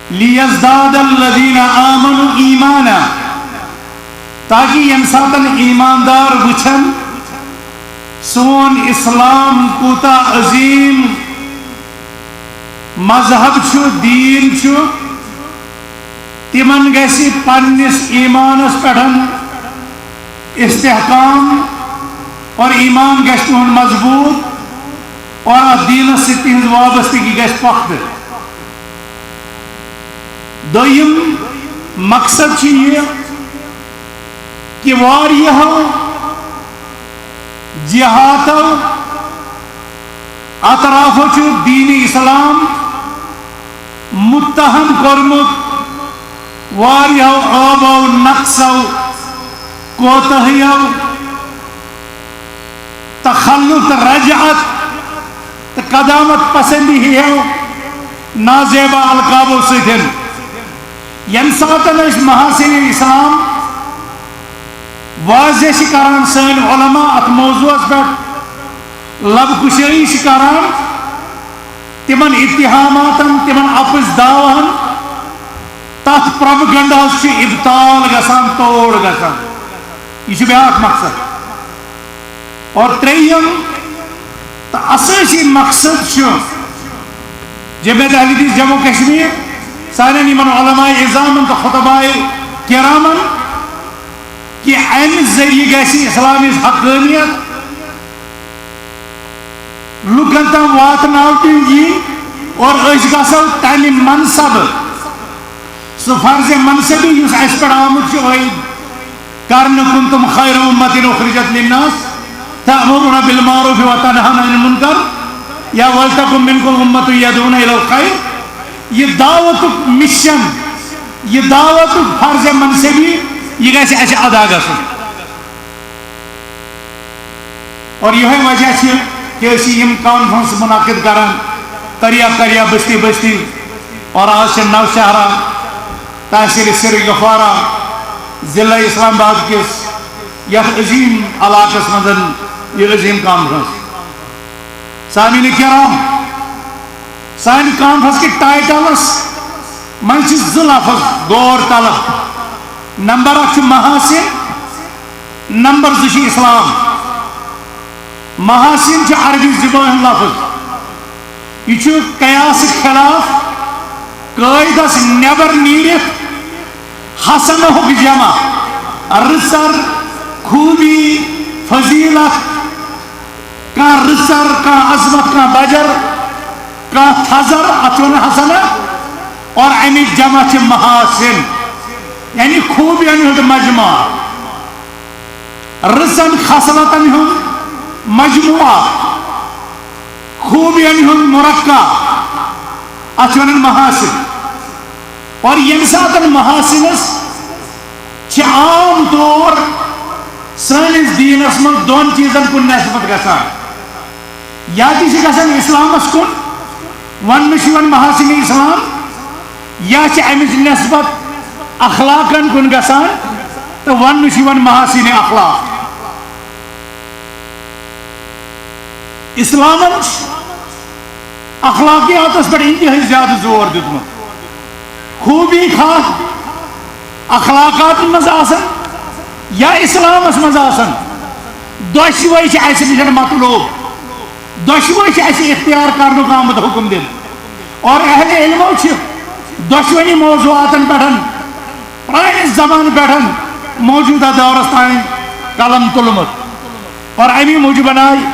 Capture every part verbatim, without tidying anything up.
لیزداد الذین آمنوا ایمانا، تاکہ ییٚمہِ ساتن ایماندار وٕچھن سون اسلام کوٗتاہ عظیم مذہب چھُ، دیٖن چھُ، تِمن گژھِ پننِس ایمانس پٮ۪ٹھ استحکام اور ایمان گژھِ تِہُنٛد مضبوٗط اور اتھ دیٖنس سۭتۍ تِہنٛز وابستگی گژھِ پختہٕ۔ دوٚیِم مقصد چھُ یہِ کہِ واریاہو جہاتو اطرافو چھُ دیٖنِ اسلام متہم کوٚرمُت، واریاہو عٲبو، نقصو، کوتاہیو، تخلف تہٕ رجعت تہٕ قدامت پسندی ہیو نازیبا القابو سۭتۍ۔ ییٚمہِ ساتن أسۍ محاسن اسلام واضح چھِ کران، سٲنۍ علماء اتھ موضوعس پٮ۪ٹھ لب کشٲیی چھِ کران، تِمن اتہاماتن، تِمن اپٕز دعواہن، تتھ پروپیگنڈاہس چھُ ابطال گژھان، توڑ گژھان۔ یہِ چھُ بیٛاکھ مقصد۔ اور ترٛیٚیِم تہٕ اسٲسی مقصد چھُ جمعیت اہل حدیث جموں کشمیر، سانٮ۪ن یِمن علماء عظامن تہٕ خطباء کرامن، کہِ امہِ ذٔریعہٕ گژھِ اسلامٕچ حقانیت لُکن تام واتناونہٕ یِنۍ اور أسۍ گژھو تمہِ منصبہٕ، سُہ فرض منصبی یُس اسہِ پٮ۪ٹھ آمُت چھُ عٲید کرنہٕ۔ کنتم خیر امة اخرجت للناس تأمرون بالمعروف وتنهون عن المنکر یا ولتکن منکم امة یدعون الی الخیر۔ یہِ دعوتُک مشن، یہِ دعوتُک فرض منصبی، یہِ گژھِ اسہِ ادا گژھُن۔ اور یہے وجہ چھُ کہ أسۍ چھِ یِم کانفرنس منعقد کران، قریہ قریہ، بستی بستی، اور آز چھِ نوشہرہ، تحصیل سری گفارہ، ضلع اسلام آباد کِس یتھ عظیم علاقس منٛز یہِ عظیم کانفرنس۔ سامعین کرام، سانہِ کانفرنس کہِ ٹائٹلس منٛز چھِ زٕ لفظ غور طلب۔ نمبر اکھ چھُ محاسن، نمبر زٕ چھُ اسلام۔ محاسن چھُ عربی زبان ہُنٛد لفظ۔ یہِ چھُ قیاسہٕ خلاف قٲعدس نٮ۪بر نیٖرِتھ حسنہُک جمع، رٕژر، خوٗبی، فضیلت، کانٛہہ رٕژر، کانٛہہ عظمت، کانٛہہ بجر، کانٛہہ تھزر، اتھ چھِ ونان حسنہ۔ اور امیِچ جمع چھِ محاسن، یعنی خوٗبین ہُنٛد مجموعہ، رٕژن خصلتن ہُنٛد مجموعہ، خوٗبین ہُنٛد مرقع، اتھ چھِ ونان محاسن۔ اور ییٚمہِ ساتن محاسنس چھِ عام طور سٲنِس دیٖنس منٛز دۄن چیٖزن کُن نسبت گژھان، یا تہِ چھِ گژھان اسلامس کُن، وننہٕ چھُ یِوان محاسن اسلام، یا چھِ امِچ نسبت اخلاقن کُن گژھان تہٕ وننہٕ چھُ یِوان محاسن اخلاق۔ اسلامن چھُ اخلاقیاتس پٮ۪ٹھ انتہٲئی زیادٕ زور دیُتمُت۔ خوٗبی خاص اخلاقاتن منٛز آسن یا اسلامس منٛز آسن، دۄشوے چھِ اسہِ نِش مطلوب، دۄشوے چھِ اسہِ اختیار کرنُک آمُت حکم دِنہٕ۔ اور اہل علمو چھِ دۄشوٕنی موضوعاتن پٮ۪ٹھ پرانہِ زمانہٕ پٮ۪ٹھ موجودہ دورس تام قلم تُلمُت۔ اور امی موٗجوٗب آے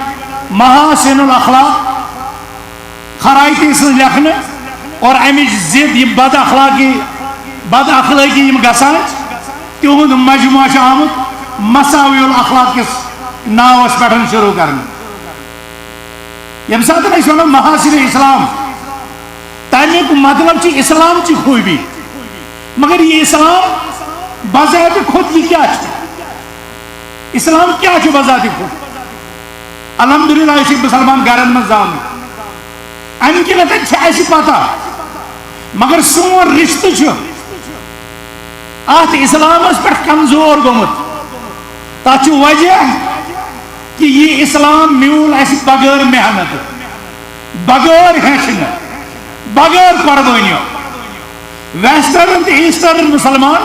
محاسن الاخلاق خرائطی سٕنٛز لیکھنہٕ، اور امِچ ضد، یِم بد اخلاقی، بد اخلٲقی یِم گژھان چھِ، تِہُنٛد مجموعہ چھُ آمُت مساوی الاخلاق کِس ناوس پٮ۪ٹھ شروع کرنہٕ۔ ییٚمہِ ساتہٕ أسۍ ونو محاسن اسلام، تمیُک مطلب چھُ اسلام چہِ خوٗبی۔ مگر یہِ اسلام بذات خود یہِ کیٛاہ چھُ؟ اسلام کیٛاہ چھُ بذات خود؟ الحمدللہ، أسۍ چھِ مسلمان گرن منٛز زامٕتۍ، امہِ کِنۍ چھِ اَسہِ پتہ، مگر سون رشتہٕ چھُ اتھ اسلامس پٮ۪ٹھ کمزور گوٚمُت۔ تتھ چھُ وجہ کہِ یہِ اسلام میوٗل اَسہِ بغٲر محنت، بغٲر ہیٚچھنہٕ، بغٲر قربٲنیو۔ ویسٹرن تہٕ ایسٹرن مسلمان،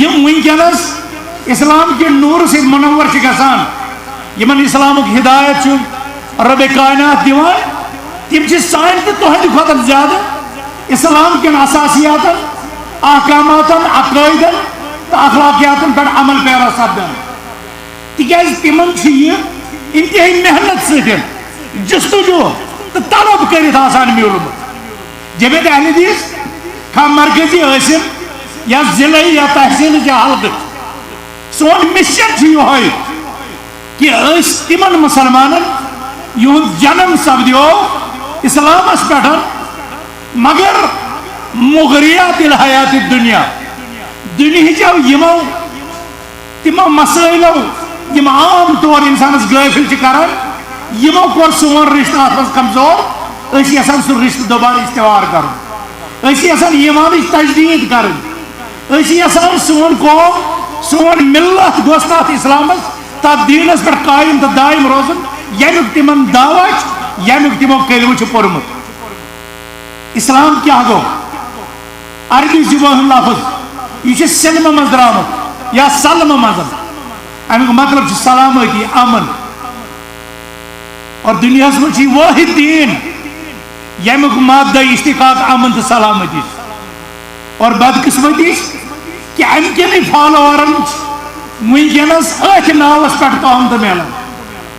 یِم وٕنکیٚنس اسلام کہِ نوٗرٕ سۭتۍ منور چھِ گژھان، یِمن اسلامُک ہدایت چھُ رب کائنات دِوان، تِم چھِ سانہِ تہٕ تُہنٛدِ کھۄتہٕ زیادٕ اسلام کٮ۪ن اساسیاتن، احکاماتن، عقٲیدن تہٕ اخلاقیاتن پٮ۪ٹھ عمل پیرا سپدان۔ تِکیازِ تِمن چھُ یہِ انتہٲئی محنت سۭتۍ جستجو تہٕ طلب کٔرِتھ آسان میوٗلمُت۔ جمعیت اہل حدیث، خواہ مرکزی ٲسِن یا ضلعی یا تحصیل یا حلقہٕ، سون مشن چھُ یِہوٚے کہِ أسۍ تِمن مسلمانن، یِہُنٛد جنم سپدیو اسلامس پٮ۪ٹھ، مگر مغریات الحیات الدنیا، دُنیہٕچو یِمو تِمو مسٲیلو، یِم عام طور انسانس غٲفل چھِ کران، یِمو کوٚر سون رشتہٕ اتھ منٛز کمزور۔ أسۍ چھِ یژھان سُہ رشتہٕ دوبارٕ استوار کرُن۔ أسۍ چھِ یژھان ایمانٕچ تجدید کرٕنۍ۔ أسۍ چھِ یژھان سون قوم، سون ملت گوٚژھ نہٕ اتھ اسلامس، تتھ دینس پٮ۪ٹھ قائم تہٕ دائم روزُن، ییٚمیُک تِمن دعویٰ چھُ، ییٚمیُک تِمو کلمہٕ چھُ پوٚرمُت۔ اسلام کیٛاہ گوٚو؟ عربی زبان ہُنٛد لفظ، یہِ چھُ سلمہٕ منٛز درٛامُت یا سلمہٕ منٛز۔ اَمیُک مطلب چھُ سلامتی، امن۔ اور دُنیاہَس منٛز چھُ یہِ وٲحد دین، ییٚمیُک مادہ اشتقاق امن تہٕ سلامتی چھُ۔ اور بدقسمتی چھِ کہِ اَمہِ کٮ۪نٕے فالوورن چھِ وٕنکیٚنَس أتھۍ ناوَس پٮ۪ٹھ کٲم تہٕ میلان،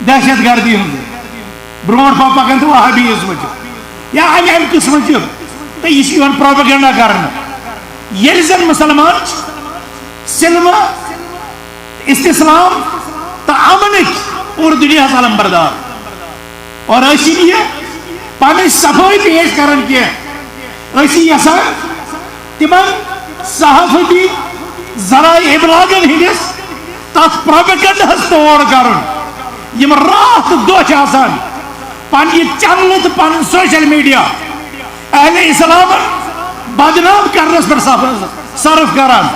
دہشت گردی ہُنٛد۔ برونٛٹھ پہن پکان تہٕ وہابیزم چھُ یا امہِ امہِ قٕسمہٕ چھُ، تہٕ یہِ چھُ یِوان پروپیگنڈا کرنہٕ۔ ییٚلہِ زن مسلمان چھِ سلمہٕ، استسلام تہٕ امنٕکۍ پوٗرٕ دُنیاہس علم بردار، اور أسۍ چھِ یہِ پنٕنۍ صفٲیی پیش کران کینٛہہ۔ أسۍ چھِ یژھان تِمن صحافتی ذرائع ابلاغن ہٕنٛدِس تتھ پروپیگنڈہس توڑ کرُن، یِم راتھ دۄہ چھِ آسان پننہِ چینلہٕ تہٕ پنُن سوشل میڈیا اہل اسلامن بدنام کرنس پٮ۪ٹھ صف-، صرف کران۔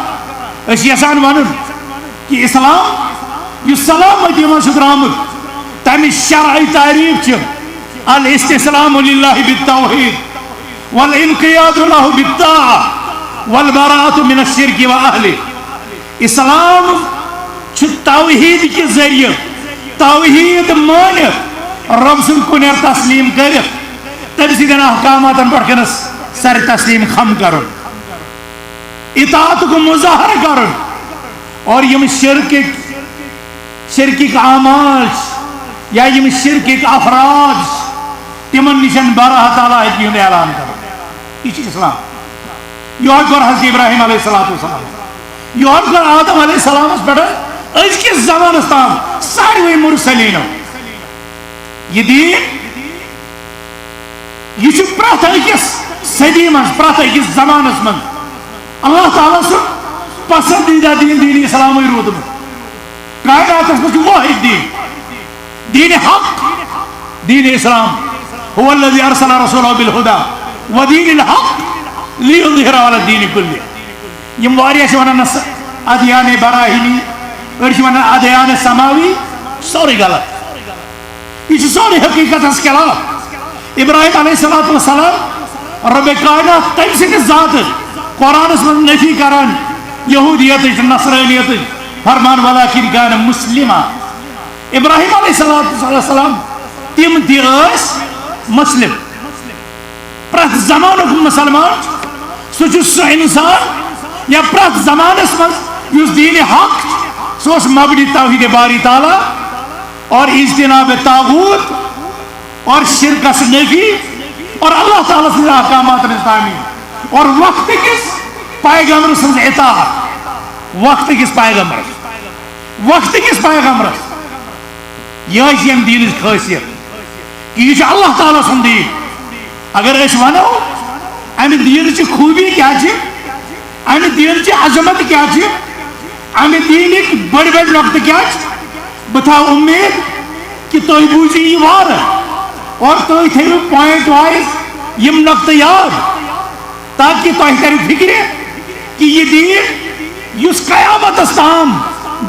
أسۍ چھِ یژھان ونُن کہِ اسلام یُس سلامتی منٛز چھُ درامُت، تمِچ شرعی تعریف چھِ الاستسلام للہ بالتوحید والانقیاد له بالطاعہ والبراءۃ من الشرک واہلہ۔ اسلام چھُ توحید کہِ ذریعہ توحید مٲنِتھ رب سُنٛد کُنیر تسلیم کٔرِتھ تٔمۍ سٕنٛدٮ۪ن احکاماتن پٮ۪ٹھ کٔرِس سر تسلیم خم کرُن، اطاعتُک مظاہرٕ کرُن، اور یِم شرکٕکۍ شرکٕکۍ اعمال چھِ یا یِم شرکٕکۍ افراد چھِ، تِمن نِش براءت تعالیٰ ہیٚتھ یُن اعلان کرُن۔ یہِ چھُ اسلام۔ یِہوٚے کوٚر حضرت ابراہیم علیہ الصلوۃ والسلام، یِہوٚے کوٚر آدم علیہ السلامس پٮ۪ٹھ أزکِس زمانس تام ساروٕے مرسلیٖنو۔ یہِ دیٖن، یہِ چھُ پرٛٮ۪تھ أکِس صدی منٛز، پرٛٮ۪تھ أکِس زمانس منٛز اللہ تعالیٰ سُنٛد پسندیدہ دیٖن، دیٖن اسلامٕے روٗدمُت۔ کائناتس منٛز چھُ واحد دیٖن، دیٖن حق، دیٖن اسلام۔ هو الذي ارسل رسوله بالهدى ودين الحق ليظهره على الدين كله۔ یِم واریاہ چھِ ونان نہ سا ادیان براہیمی، أڑۍ چھِ ونان ادیان سماوی، سورُے غلط۔ یہِ چھُ سورُے حقیقتس خلاف۔ ابراہیم علیہ الصلوۃ والسلام رب کائنات تٔمۍ سٕنٛدِ ذاتہٕ قرآنس منٛز نفی کران یہودیتٕچ، نصرانیتٕچ، فرمان ولكن كان مسلما۔ ابراہیم علیہ الصلوۃ والسلام تِم تہِ ٲسۍ مسلم۔ پرٛٮ۪تھ زمانُک مسلمان، سُہ چھُ سُہ انسان یا پرٛٮ۪تھ زمانس منٛز یُس دیٖن حق چھُ، سُہ اوس مبنی توحید باری تعالیٰ اور اجتناب طاغوت اور شرکس نفی اور اللہ تعالیٰ سٕنٛدِ احکاماتن ہٕنٛز تعمیٖل اور وقت کِس پیغمبر سٕنٛز اطاعت، وقت کِس پیغمبرس، وقت کِس پیغمبرس۔ یہِ چھِ ییٚمہِ دیٖنٕچ خٲصیت کہِ یہِ چھُ اللہ تعالیٰ سُنٛد دیٖن۔ اگر أسۍ وَنو اَمہِ دیٖنٕچہِ خوٗبی کیٛاہ چھِ، اَمہِ دیٖنٕچہِ عظمت کیٛاہ چھِ، اَمہِ دیٖنٕکۍ بٔڑۍ بٔڑۍ نۄقطہٕ کیٛاہ چھِ، بہٕ تھاوٕ اُمید کہِ تُہۍ بوٗزِو یہِ وارٕ اور تُہۍ تھٲیِو point wise یِم نۄقطہٕ یاد، تاکہِ تۄہہِ تَرِ فِکرِ کہِ یہِ دیٖن یُس قیامتس تام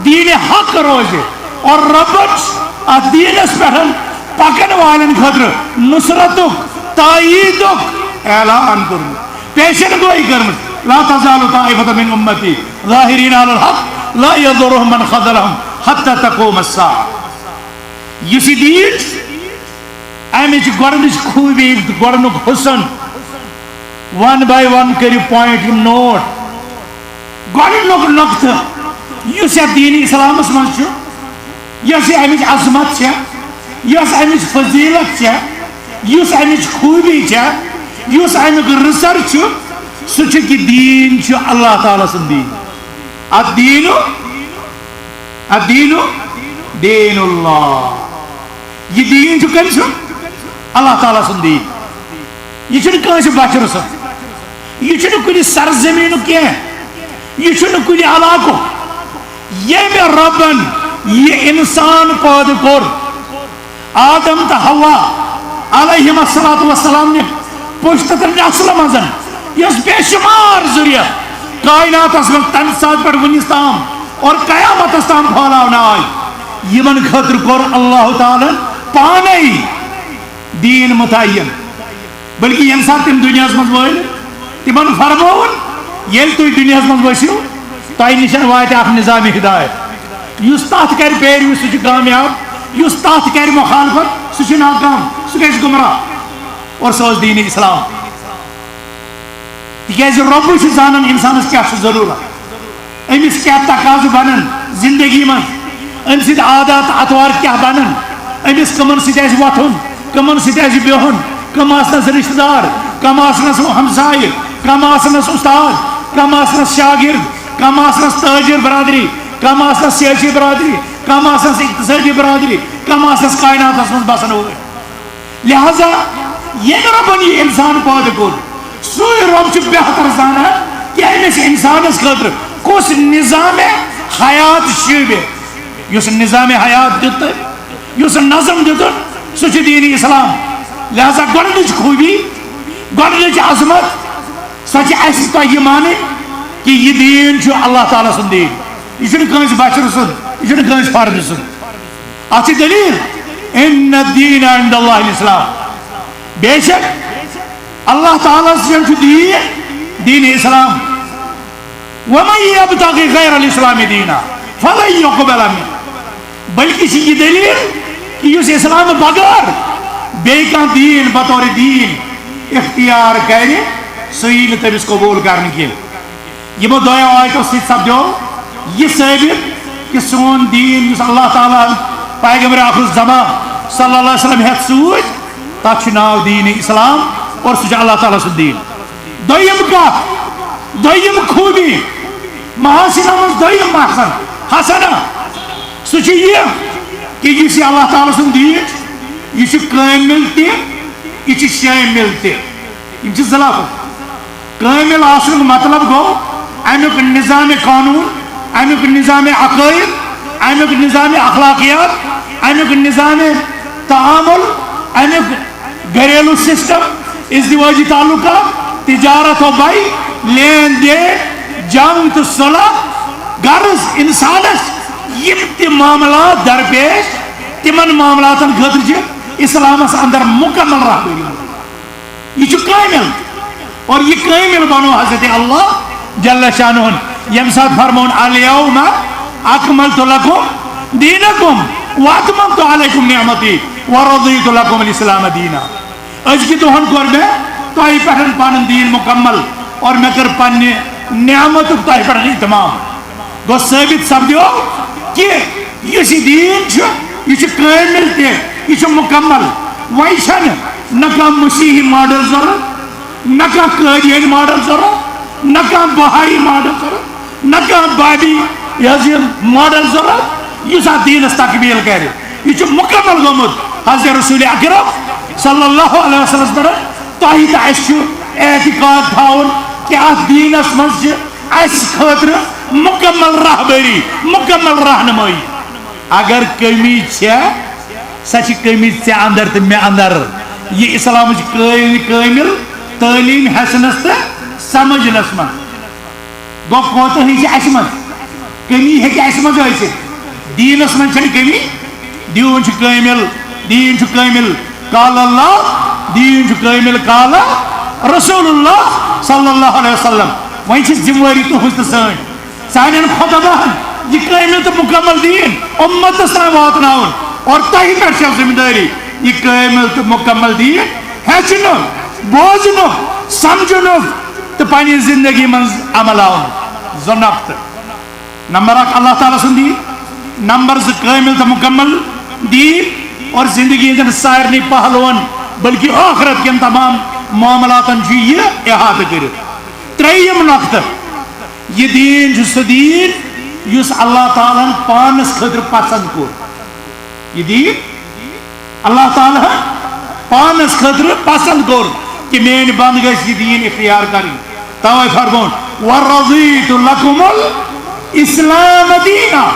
دیٖنِ حق روزِ اور رۄبن چھُ اتھ دیٖنس پٮ۪ٹھ پکن والٮ۪ن خٲطرٕ نصرتُک، تاییدُک اعلان کوٚرمُت۔ پیشن گوئی کٔرمٕژ، لا تزال طائفة من امتی ظاہرین علی الحق لا یضرهم من خذلهم حتی تقوم الساعة۔ یُس یہِ دیٖن چھُ، اَمِچ گۄڈٕنِچ خوٗبی، گۄڈٕنیُک حُسن، ون باے ون کٔرِو پوینٹ یِم نوٹ۔ گۄڈٕنیُک نۄقطہٕ، یُس یَتھ دیٖنِ اِسلامَس منٛز چھُ، یۄس یہِ اَمِچ عظمت چھےٚ، یۄس اَمِچ فضیلت چھےٚ، یُس اَمِچ خوٗبی چھےٚ، یُس اَمیُک رٕژر چھُ، سُہ چھُ کہِ دیٖن چھُ اللہ تعالیٰ سُنٛد دیٖن۔ الدین، الدین دین اللہ۔ یہِ دیٖن چھُ کٔمۍ سُنٛد؟ اللہ تعالیٰ سُنٛد دیٖن۔ یہِ چھُنہٕ کٲنٛسہِ بشرٕ سُنٛد۔ یہِ چھُنہٕ کُنہِ سرزمینُک کینٛہہ۔ یہِ چھُنہٕ کُنہِ علاقُک۔ ییٚمہِ رۄبن یہِ انسان پٲدٕ کوٚر، آدم تہٕ حوا علیہم الصلوۃ والسلام نہِ پُشتہٕ تہٕ نسلہٕ منٛز، یۄس بے شمار ذُریت کائناتس منٛز تمہِ ساتہٕ پٮ۪ٹھ وُنِس تام اور قیامتس تام پھٲلاونہٕ آے، یِمن خٲطرٕ کوٚر اللہ تعالیٰ ہن پانے دیٖن متعین۔ بلکہ ییٚمہِ ساتہٕ تِم دُنیاہَس منٛز وٲتۍ، تِمن فرمووُن، ییٚلہِ تُہۍ دُنیاہَس منٛز ؤسِو، تۄہہِ نِش واتہِ اکھ نظام ہدایت۔ یُس تَتھ کرِ پیروی، سُہ چھُ کامیاب، یُس تَتھ کرِ مخالفت، سُہ چھُ ناکام، سُہ گژھِ گمراہ۔ اور سُہ اوس دیٖن اسلام۔ تِکیازِ رۄبٕے چھُ زانان اِنسانَس کیٛاہ چھُ ضروٗرت۔ أمِس کیٛاہ تقاضہٕ بنن زندگی منٛز، أمۍ سٕنٛدۍ عادات اطوار کیٛاہ بنن، أمِس کٕمن سۭتۍ آسہِ وۄتھُن، کٕمن سۭتۍ آسہِ بِہُن، کٕم آسنس رشتہٕ دار، کٕم آسنس ہمسایہِ، کٕم آسنس استاد، کٕم آسنس شاگرد، کٕم آسنس تاجر برادری، کٕم آسنس سیٲسی برادری، کٕم آسنس اقتصٲدی برادری، کٕم آسنس کائناتس منٛز بسن وٲلۍ۔ لہذا ییٚمہِ رۄبن یہِ انسان پٲدٕ کوٚر، سُے رۄب چھُ بہتر زانان کہِ أمِس انسانس خٲطرٕ کُس نظام حیات چھُ۔ یُس نظام حیات دیُت تٔمۍ، یُس نظم دیُتُن، سُہ چھُ دیٖن اسلام۔ لہذا گۄڈٕنِچ خوٗبی، گۄڈٕنِچ عظمت، سۄ چھِ اَسہِ تۄہہِ یہِ مانٕنۍ کہِ یہِ دیٖن چھُ اللہ تعالیٰ سُنٛد دیٖن۔ یہِ چھُنہٕ کٲنٛسہِ بشرٕ سُنٛد، یہِ چھُنہٕ کٲنٛسہِ فردٕ سُنٛد۔ اتھ چھِ دلیل، ان الدین عند اللہ الاسلام۔ بے شک اللہ تعالیٰ سٕنٛز چھُ دیٖن، دیٖن اسلام۔ ومن یبتغ غیر الاسلام دینا فلن یقبل منہ۔ بلکہ چھِ یہِ دلیل کہِ یُس اسلام بغٲر بیٚیہِ کانٛہہ دیٖن بطور دیٖن اختیار کرِ، سُہ یی نہٕ تٔمِس قبول کرنہٕ کینٛہہ۔ یِمو دۄیو آیتو سۭتۍ سپدیو یہِ ثٲبت کہِ سون دیٖن، یُس اللہ تعالیٰ ہن پیغمبر آخر الزمان صلی اللہ علیہ وسلم ہٮ۪تھ سۭتۍ، تتھ چھُ ناو دیٖن اسلام اور سُہ چھُ اللہ تعالیٰ سُنٛد دیٖن۔ دوٚیِم کتھ، دوٚیِم خوٗبی، محاسنہ منٛز دوٚیِم محسن، حسنہ، سُہ چھُ یہِ کہِ یُس یہِ اللہ تعالیٰ سُنٛد دیٖن چھُ، یہِ چھُ کٲمِل تہِ، یہِ چھُ شٲمِل تہِ۔ یِم چھِ زٕ لفظ۔ کٲمِل آسنُک مطلب گوٚو اَمیُک نظام قانوٗن، اَمیُک نظام عقائد، اَمیُک نظام اخلاقیات، اَمیُک نظام تعامل، اَمیُک گھریلو سسٹم، ازدواجی تعلقات، تجارت و بے، لین دین، جنگ تہٕ صلح، غرض انسانس یِم تہِ معاملات درپیش، تِمن معاملاتن خٲطرٕ چھِ اسلامس اندر مکمل رہبری۔ یہِ چھُ کٲمِل۔ اور یہِ کٲمِل بنو حضرت اللہ جل شانہ، ییٚمہِ ساتہٕ فرمون، الیوم اکملت لکم دینکم واتممت علیکم نعمتی ورضیت لکم الاسلام دینا۔ أزکہِ دۄہن کوٚر مےٚ تۄہہِ پٮ۪ٹھ پنُن دیٖن مکمل اور مےٚ کٔر پننہِ نعمتُک تۄہہِ پٮ۪ٹھ اتمام۔ گوٚو ثٲبت سپدیو کہِ یُس یہِ دیٖن چھُ، یہِ چھُ کٲمِل تہِ، یہِ چھُ مکمل۔ وۄنۍ چھنہٕ نہ کانٛہہ مسیحی ماڈل ضروٗرت، نہ کانٛہہ قٲدیٲنۍ ماڈل ضروٗرت، نہ کانٛہہ بہائی ماڈل ضروٗرت، نہ کانٛہہ بابی، یہِ حظ یہِ ماڈل ضروٗرت، یُس اتھ دیٖنس تکمیٖل کرِ۔ یہِ چھُ مکمل گوٚمُت حضرت رسول اکرم صلی اللہ علیہ وسلمس پٮ۪ٹھ۔ تۄہہِ تہٕ اَسہِ چھُ اعتقاد تھاوُن کہِ اتھ دیٖنس منٛز چھِ اَسہِ خٲطرٕ مکمل رہبری، مکمل رہنمٲیی۔ اگر کمی چھےٚ، سۄ چھِ کمی ژےٚ اندر تہٕ مےٚ اندر۔ یہِ اسلامٕچ کٲ-، کٲمل تعلیٖم ہیٚچھنس تہٕ سمجھنس منٛز۔ گوٚو کوتاہی چھِ اَسہِ منٛز، کمی ہیٚکہِ اَسہِ منٛز ٲسِتھ۔ دیٖنس منٛز چھنہٕ کمی، دیٖن چھُ کٲمِل، دیٖن چھُ کٲمِل قال اللہ، دیٖن چھُ کٲمِل قال رسول اللہ صلی اللہ علیہ وسلم۔ وۄنۍ چھِ ذمہٕ وٲری تُہٕنٛز تہٕ سٲنۍ، سانٮ۪ن خطباہن یہِ کٲمِل تہٕ مُکمل دیٖن اُمتس تام واتناوُن، اور تۄہہِ پٮ۪ٹھ چھےٚ ذمہٕ دٲری یہِ کٲمِل تہٕ مُکمل دیٖن ہیٚچھنُک، بوزنُک، سمجھنُک تہٕ پننہِ زندگی منٛز عمل آورُن۔ زٕ نقطہٕ۔ نمبر اکھ، اللہ تعالیٰ سُنٛد دیٖن۔ نمبر زٕ، کٲمِل تہٕ مُکمل دیٖن اور زندگی ہٕنٛدٮ۪ن سارنٕے پہلوَن، بلکہ ٲخرت کٮ۪ن تمام معاملاتن چھُ یہِ احاطہٕ کٔرِتھ۔ ترٛیٚیِم نقطہٕ، یہِ دیٖن چھُ سُہ دیٖن یُس اللہ تعالیٰ ہن پانس خٲطرٕ پسند کوٚر۔ یہِ دیٖن اللہ تعالیٰ ہن پانس خٲطرٕ پسند کوٚر کہِ میٲنۍ بنٛد گژھِ یہِ دیٖن اختیار کرٕنۍ۔ توے فرمووُن، "ورضیت لکم الاسلام دینا،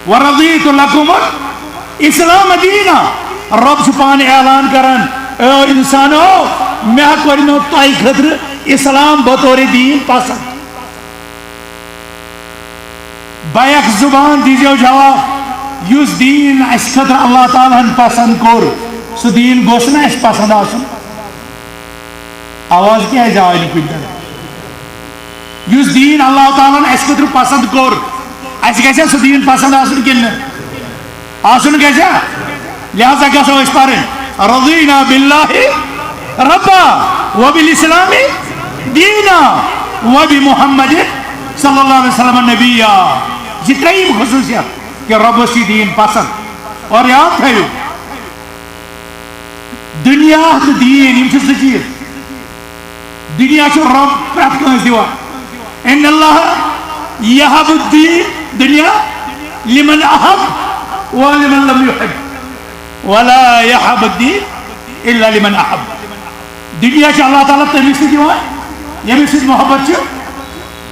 ورضیت لکم الاسلام دینا۔" رۄب چھُ پانہٕ اعلان کران، "اے انسانو، مےٚ کوٚرمو تۄہہِ خٲطرٕ اسلام بطور دیٖن پسند۔" بیک زبان دیٖزیو جواب، یُس دیٖن اَسہِ خٲطرٕ اللہ تعالیٰ ہن پسند کوٚر، سُہ دیٖن گوٚژھ نہٕ اَسہِ پسند آسُن؟ آواز کیٛازِ آے نہٕ کُنہِ طرفہٕ؟ یُس دیٖن اللہ تعالیٰ ہن اَسہِ خٲطرٕ پسند کوٚر، اَسہِ گژھِ سُہ دیٖن پسند آسُن کِنہٕ نہٕ؟ آسُن گژھِ۔ لہذا گژھو أسۍ پرٕنۍ، "رضینا باللہ ربا وبالاسلام دینا وبمحمد صلی اللہ علیہ وسلم نبیا۔" یہِ ترٛیٚیِم خصوٗصیت کہِ رۄبس چھُ دیٖن پسند۔ اور یاد تھٲیِو، دُنیا تہٕ دیٖن، یِم چھِ زٕ چیٖز۔ دُنیا چھُ رۄب پرٛٮ۪تھ کٲنٛسہِ دِوان۔ "ان اللہ یہب الدین دنیا لمن احب ولمن لم یحب، ولا یہب الدین الا لمن احب۔" دُنیا چھُ اللہ تعالیٰ تٔمِس تہِ دِوان، ییٚمِس سۭتۍ محبت چھِ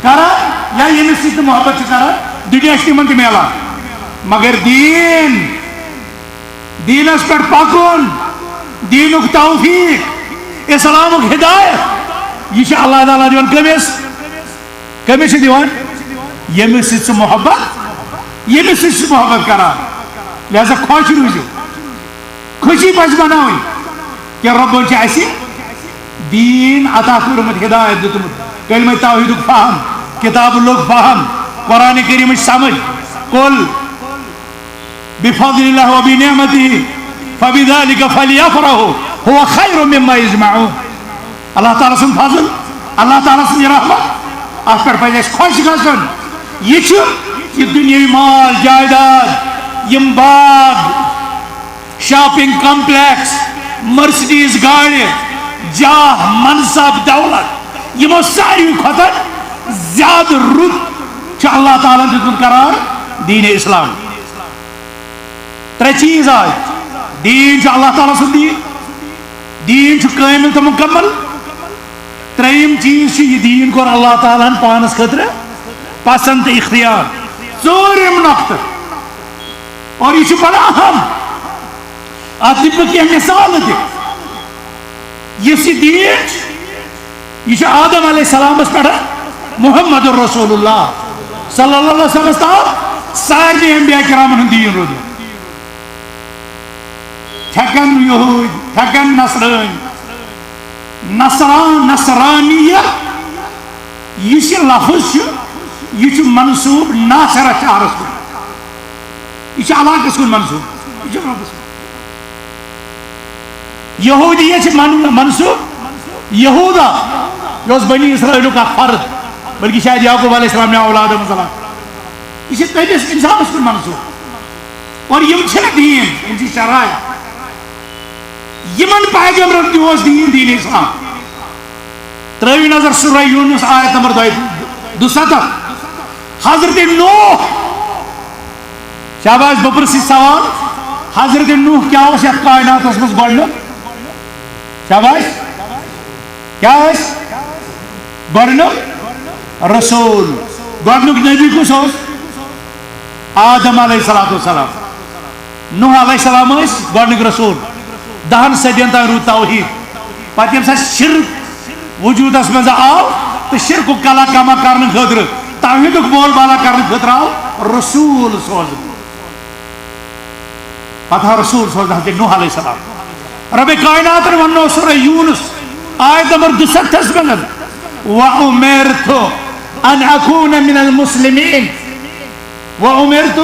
کران یا ییٚمِس سۭتۍ نہٕ محبت چھِ کران۔ دُنیا چھُ تِمن تہِ میلان، مگر دیٖن، دیٖنس پٮ۪ٹھ پکُن، دیٖنُک توفیق، اسلامُک ہدایت، یہِ چھُ اللہ تعالیٰ دِوان کٔمِس؟ کٔمِس چھِ دِوان؟ ییٚمِس سۭتۍ سُہ محبت، ییٚمِس سۭتۍ سُہ محبت کران۔ لہذا خۄش روٗزِو، خوشی پزِ مناوٕنۍ کہ رۄبن چھُ اَسہِ دیٖن عطا کوٚرمُت، ہدایت دیُتمُت، کلمہ توحیدُک فہم، کتاب اللوک فہم، قرآن کریمٕچ سمجھ۔ قل بفضل اللہ وبنعمتہ فبذلک فلیفرحوا ھو خیر مما یجمعون۔ اللہ تعالیٰ سُنٛد فضل، اللہ تعالیٰ سٕنٛز رحمت، اتھ پٮ۪ٹھ پزِ اَسہِ خۄش گژھُن۔ یہِ چھُ یہِ دُنیٲوی مال جائیداد، یِم باغ، شاپنگ کمپلیکس، مرسڈیز گاڑِ، جاہ، منصب، دولت، یِمو ساروی کھۄتہٕ زیادٕ رُت چھُ اللہ تعالیٰ ہن دیُتمُت قرار دیٖنِ اسلام۔ ترٛےٚ چیٖز آے۔ دیٖن چھُ اللہ تعالیٰ سُنٛد دیٖن، دیٖن چھُ کٲمِل تہٕ مُکمل۔ ترٛیٚیِم چیٖز چھُ، یہِ دیٖن کوٚر اللہ تعالیٰ ہن پانس خٲطرٕ پسند تہٕ اختیار۔ ژوٗرِم نۄقطہٕ، اور یہِ چھُ بڑٕ اہم، اتھ دِمہٕ بہٕ کینٛہہ مثالہٕ تہِ۔ یُس یہِ دیٖن چھُ، یہِ چھُ آدم علیہ السلامس پٮ۪ٹھ محمد رسول اللہ صلی اللہ علیہ وسلمس تام سارنٕے انبیاء کرامن ہُنٛد دیٖن روٗدمُت۔ تھٮ۪کن یہوٗدۍ، تھٮ۪کن نصرٲنۍ، نصران، نصرانیت، یُس یہِ لفظ چھُ، یہِ چھُ منسوب ناصرہ شہرس کُن، یہِ چھُ علاقس کُن منسوب، یہِ چھُ رۄبس کُن۔ یہودیت چھِ من-، منسوب یہودا، یہِ اوس بنی اسرائیلُک اکھ فرد، بلکہ شاید یعقوب علیہ السلام یا اولادو منٛز علاقہٕ۔ یہِ چھِ تٔمِس انسانس کُن منسوب۔ اور یِم چھِنہٕ دیٖن، یِم چھِ شرایع۔ یِمن پیغمبرن تہِ اوس دیٖن، دیٖن اسلام۔ ترٲوِو نظر سورہ یونس آیت نمبر دۄیہِ، دُسَتتھ۔ حضرت نوح، شاباش، بہٕ پرژھٕ سوال، حضرت نوح کیٛاہ اوس یتھ کائناتس منٛز گۄڈٕنیُک؟ شاباش، کیٛاہ اوس؟ گۄڈٕنیُک رسول، گۄڈٕنیُک نبی کُس اوس؟ آدم علیہ الصلوۃ والسلام۔ نوح علیہ السلام ٲسۍ گۄڈٕنیُک رسول۔ دَہَن صدین تام روٗد توحید۔ پتہٕ ییٚمہِ ساتہٕ شرک وجودس منٛز آو تہٕ شرکُک کلا کما کرنہٕ خٲطرٕ، توحیدُک بول بالا کرنہٕ خٲطرٕ آو رسول سوزنہٕ۔ پتہٕ آو رسول سوزنہٕ حضرت نوح علیہ السلام۔ رب کائناتن ووٚن سورہ یونس، آیت نمبر دُسَتتھَس منٛز، وَأُمِرْتُ أَنْ أَكُونَ مِنَ الْمُسْلِمِينَ۔ وَأُمِرْتُ،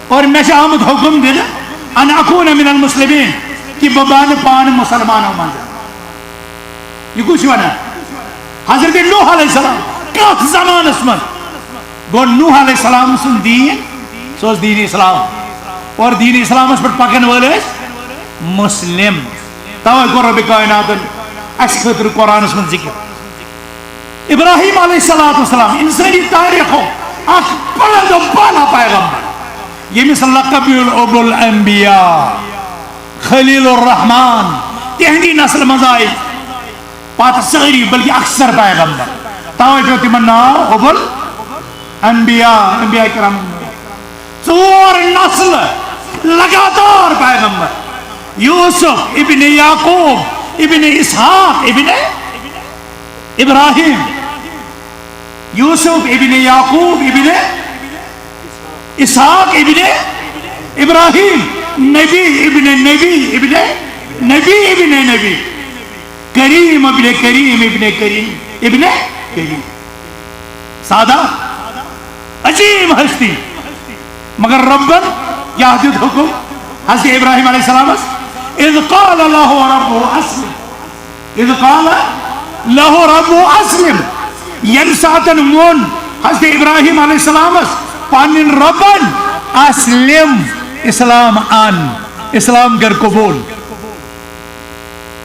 اور مےٚ چھُ آمُت حُکُم دِنہٕ، أَنْ أَكُونَ مِنَ الْمُسْلِمِينَ، کہِ بہٕ بَنہٕ پانہٕ مُسلمانو منٛز۔ یہِ کُس چھُ وَنان؟ حضرت نوح علیہ السلام۔ کَتھ زمانَس منٛز؟ گوٚو نوح علیہ السلام سُنٛد دیٖن، سُہ اوس دیٖن اسلام۔ اور دیٖن اسلامَس پٮ۪ٹھ پَکَن وٲلۍ ٲسۍ مُسلِم۔ تَوَے کوٚر رۄبِ کائناتَن اَسہِ خٲطرٕ قرآنَس منٛز ذِکِر۔ ابراہیم علیہ الصلوۃ والسلام، انسٲنی تٲریٖخُک اَکھ بلند و بالا پیغمبر، ییٚمِس لقب میوٗل ابو الانبیاء، خلیل الرحمان۔ تِہنٛدی نسلہِ منٛز آیہِ پتہٕ سٲری، بلکہِ اکثر پیغمبر۔ تَوَے پیوٚو تِمن ناو ابو الانبیاء، انبیاء کرام۔ ژور نسلہٕ لگاتار پیغمبر، یوسف ابن یعقوب ابن اسحاق ابن ابراہیم، یوسف ابن یعقوب ابن اسحاق ابن ابراہیم، نبی ابن نبی ابن نبی ابن نبی، کریم ابن کریم ابن کریم ابن کریم۔ سادہ، عظیم ہستی، مگر ربن کیٛاہ دیُت حُکُم حضرت ابراہیم علیہ السلامس؟ اذ قال له ربه اسلم۔ اذ قال له ربه اسلم۔ ییٚمہِ ساتن ووٚن حضرت ابراہیم علیہ السلامس پنٕنۍ رۄبن، اسلم، اسلام ان، اسلام کر قبول۔